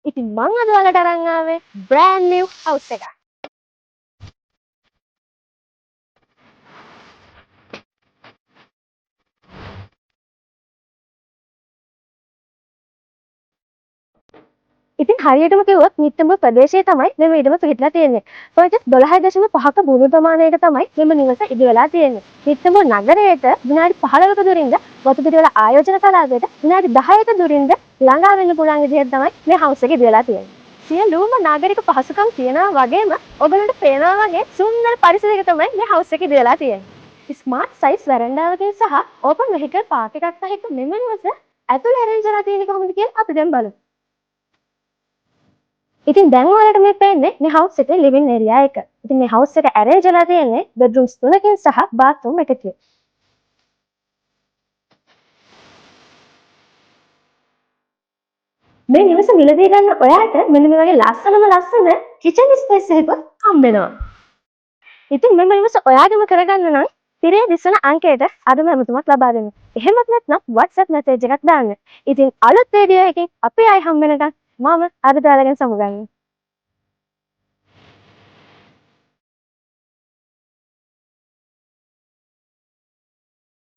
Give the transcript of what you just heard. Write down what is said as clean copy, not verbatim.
ඉතින් මං අද ඔයාලට අරන් ආවේ බ්‍රෑන්ඩ් නිව් හවුස් එකක්. ඉතින් හරියටම කිව්වොත් නිත්තඹ ප්‍රදේශයේ තමයි මෙම ඉඩම පිහිටලා තියෙන්නේ. පොයින්ට් 12.5ක භූමි ප්‍රමාණයක තමයි මෙම නිවස ඉදි වෙලා තියෙන්නේ. නිත්තඹ නගරයට විනාඩි 15ක දුරින්ද, වතුපිටිවල ආයෝජන කලාපයට විනාඩි 10ක දුරින්ද ළඟා වෙන්න පුළුවන් විදිහට තමයි මේ හවුස් එක ඉදි වෙලා තියෙන්නේ. සියලුම නාගරික පහසුකම් තියෙනවා වගේම ඔයගොල්ලන්ට පේනවා වගේ සුන්දර පරිසරයක තමයි මේ හවුස් එක ඉදි වෙලා තියෙන්නේ. ස්මාර්ට් සයිස් වැරන්ඩාවකින් සහ ඕපන් වෙහිකල් පාක් එකක් සහිත මෙම නිවස ඇතුළේ ඇරේන්ජ් වෙලා තියෙන්නේ කොහොමද කියලා අපි දැන් බලමු. ඉතින් දැන් ඔයාලට මේ පේන්නේ මේ හවුස් එකේ ලිවිං ඒරියා එක. ඉතින් මේ හවුස් එක ඇරේන්ජ් වෙලා තියෙන්නේ බෙඩ්රූම්ස් තුනකින් සහ බාත්රූම් එකකින්. මේ නිවස මිලදී ගන්න ඔයාට මෙන්න මේ වගේ ලස්සනම ලස්සන කිචන් ස්පේස් එකකුත් හම්බ වෙනවා. ඉතින් මෙම නිවස ඔයාගේම කරගන්න නම් තිරයේ දිස්වන අංකයට අදම ඇමතුමක් ලබා දෙන්න. එහෙමත් නැත්නම් WhatsApp message එකක් දාන්න. ඉතින් අලුත් වීඩියෝ එකකින් අපි ආයි හම්බ වෙනකන් මම අද ඔයාලගෙන් සමුගන්නවා.